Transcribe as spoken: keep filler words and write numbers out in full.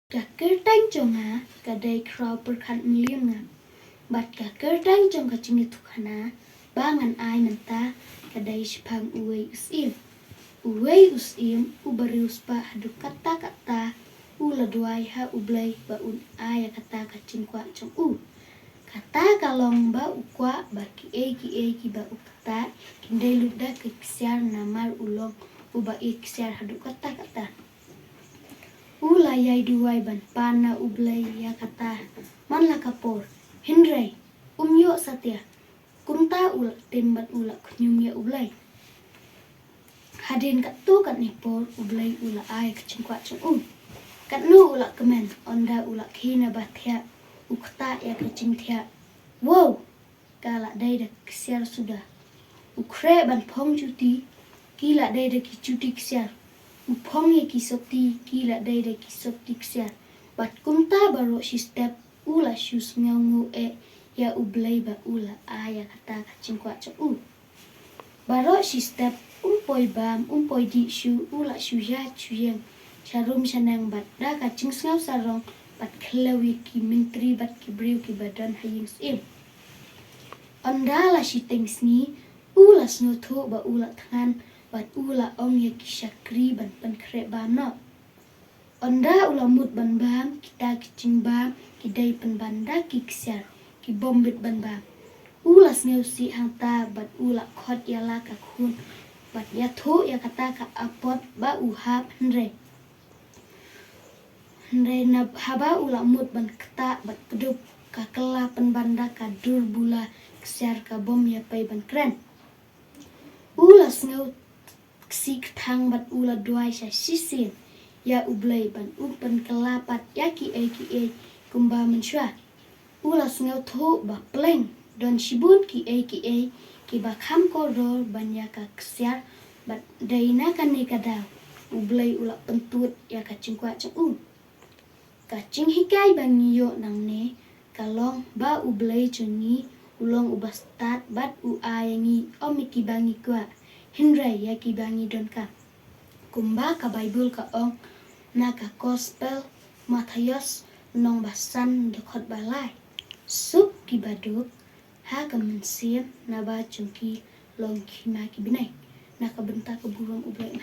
Ka kyrteng jong nga ka dei Khraw Pyrkhat Mylliem Ngam. Bad ka kyrteng jong ka jingïathuhkhana ba ngan ai mynta ka dei shaphang uwei u syiem. Uwei u syiem uba riewspah haduh katta katta u la duwai ha U Blei ba un ai ïa kata ka jingkwah jong u. Kata ka long ba u kwah ba kiei kiei kiba u ktah kin dei lut da ka ksiar namar u long uba ïeit ksiar haduh katta katta. U la ïai duwai ban pan na U Blei ïa kata man la ka por. Hynrei um ïoh satia. Kumta u la tim bad u la khñium ïa U Blei. Hadien katto katne por U Blei u la ai ka jingkwah jong u. Katno u la kmen, ynda u la khie na ba thiah, u ktah ïa ka jingthiah. Wow! Ka la dei da ksiar suda. U khreh ban phong juti, ki la dei da ki juti ksiar. U phong ïa ki sopti, ki la dei da ki sopti ksiar. Bad kumta baroh shi step u la shu sngew nguh eh ïa U Blei ba u la ai ïa kata ka jingkwah jong u. Baroh shi step um poi bam, um poi dih shuh, u la shu ïaid shu ïeng sha rum sha neng bad da ka jingsngew sarong bad khlem ïa ki myntri bad ki briew kiba don ha ïing syiem. Ynda la shiteng sngi, u la sngewthuh ba u la thngan bad u la ong ïa ki shakri ban pynkhreh bam noh. Ynda u la mut ban bam, kita ki jingbam ki dei pynban da ki ksiar ki bym bit ban bam. U la sngewsih hangta bad u la khot ïa la ka khun bad ïathuh ïa kata ka apot ba u hap. Hynrei hynrei na haba u la mut ban ktah bad pdup, ka kylla pynban da ka dur bula ksiar ka bym ïa pei ban kren. U la sngew ksih kthang bad u la duwai sha shisien ïa U Blei ban u pynkylla pat ïa kiei kiei kumba mynshuwa. U la sngewthuh ba pleng don shibun kiei kiei kiba kham kordor ban ïa ka ksiar bad dei na kane ka daw U Blei u la pyntud ïa ka jingkwah jong u. Ka jinghikai ba ngi ïoh nangne ka long ba U Blei jong ngi u long uba stad bad u ai ïa ngi ym ïa kiba ngi kwah hynrei ïa kiba ngi donkam. Kumba ka Baibl ka ong na ka Gospel Mathaios lynnong ba san dkhot ba lai. Suk kiba duk ha ka mynsiem naba jong ki long ki hima ki bneng. Na ka bynta ka burom U Blei.